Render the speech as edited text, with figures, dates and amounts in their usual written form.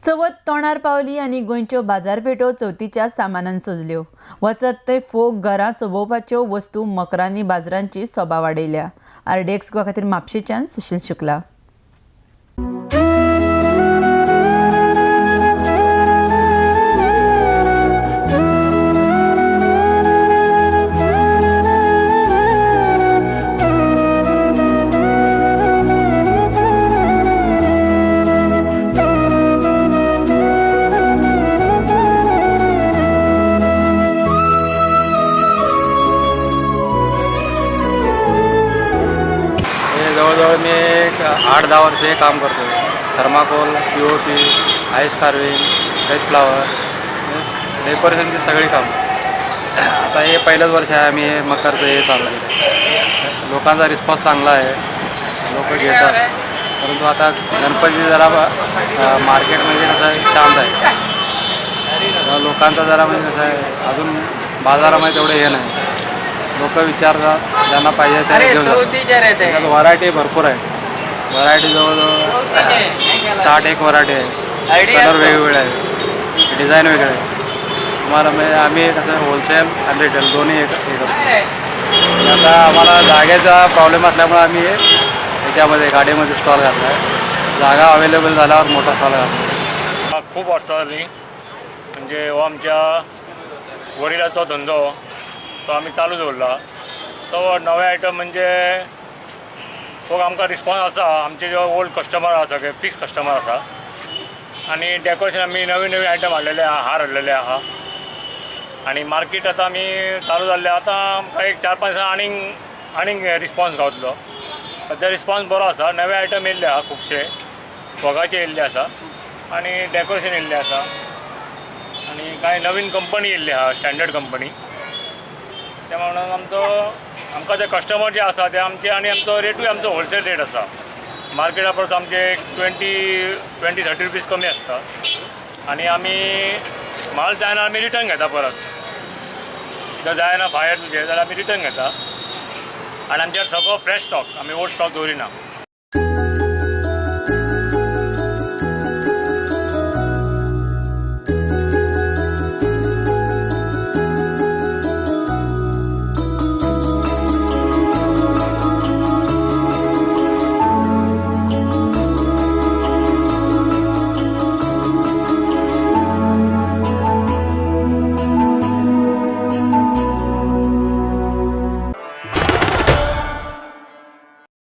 चवथ तोंडार पावली आनी गोंयच्यो बाजारपेठो चवथीच्या सामानान सजल्यो. वचत थंय फोग घरां सोबोवपाच्यो वस्तू मकरांनी बाजारांची सोबा वाडयल्या. आरडीएक्स गोवा खातीर म्हापशेंच्यान सुशील शुक्ला. जवळजवळ मी एक 8-10 वर्ष हे काम करतो. Thermocol, POP, ice carving, veg flower, डेकोरेशनची सगळी कामं. आता हे पहिलंच वर्ष आहे आम्ही हे मकरचं हे चालू केलं. लोकांचा रिस्पॉन्स चांगला आहे, लोक घेतात. परंतु आता गणपती जरा मार्केट म्हणजे कसं आहे, शांत आहे. लोकांचा जरा म्हणजे कसं आहे, अजून बाजारामध्ये तेवढं हे नाही. लोक विचारतात, ज्यांना पाहिजे ते घेऊन जातात. त्यात व्हरायटी भरपूर आहे. व्हरायटी जवळजवळ 60 व्हरायटी आहे. कलर वेगवेगळे आहे, डिझाईन वेगळे आहे. तुम्हाला म्हणजे आम्ही कसं होलसेल आणि रिटेल दोन्ही एक करतो. आता आम्हाला जागेचा प्रॉब्लेम असल्यामुळे आम्ही याच्यामध्ये गाडीमध्ये स्टॉल घातला आहे. जागा अवेलेबल झाल्यावर मोठा स्टॉल घातला. खूप वर्सां जालीं, म्हणजे हो आमच्या वडिलाचो धंदो, तो आमी चालू दवरला. सो नवे आयटम म्हणजे फोग आमकां रिस्पॉन्स आसा. आमचे जे ओल्ड कस्टमर आसा, सगळे फिक्स कस्टमर आसा. आनी डेकोरेशन आमी नवीन नवीन आयटम हाडलेले आहा, हार हाडलेले आहा. आनी मार्केट आतां आमी चालू जाल्ले आतां आमकां एक 4-5 दिसां आनीक आनीक रिस्पॉन्स गावतलो. सद्या रिस्पॉन्स बरो आसा. नवे आयटम येयल्ले आहा, खुबशे फोगाचे येयल्ले आसा आनी डेकोरेशन येयल्ले आसा. आनी कांय नवीन कंपनी येयल्ली आहा, स्टँडर्ड कंपनी. त्या म्हणून आमचो आमकां ते कस्टमर जे आसा ते आमचे, आनी आमचो रेटूय आमचो होलसेल रेट आसा. मार्केटा परस आमचे 20-30 रुपीज कमी आसता. आनी आमी माल जायना आमी रिटर्न घेता परत. जर जायना फायर तुजें जाल्यार आमी रिटर्न घेता. आनी आमच्यार सगळो फ्रेश स्टॉक, आमी ओल्ड स्टॉक दवरिना.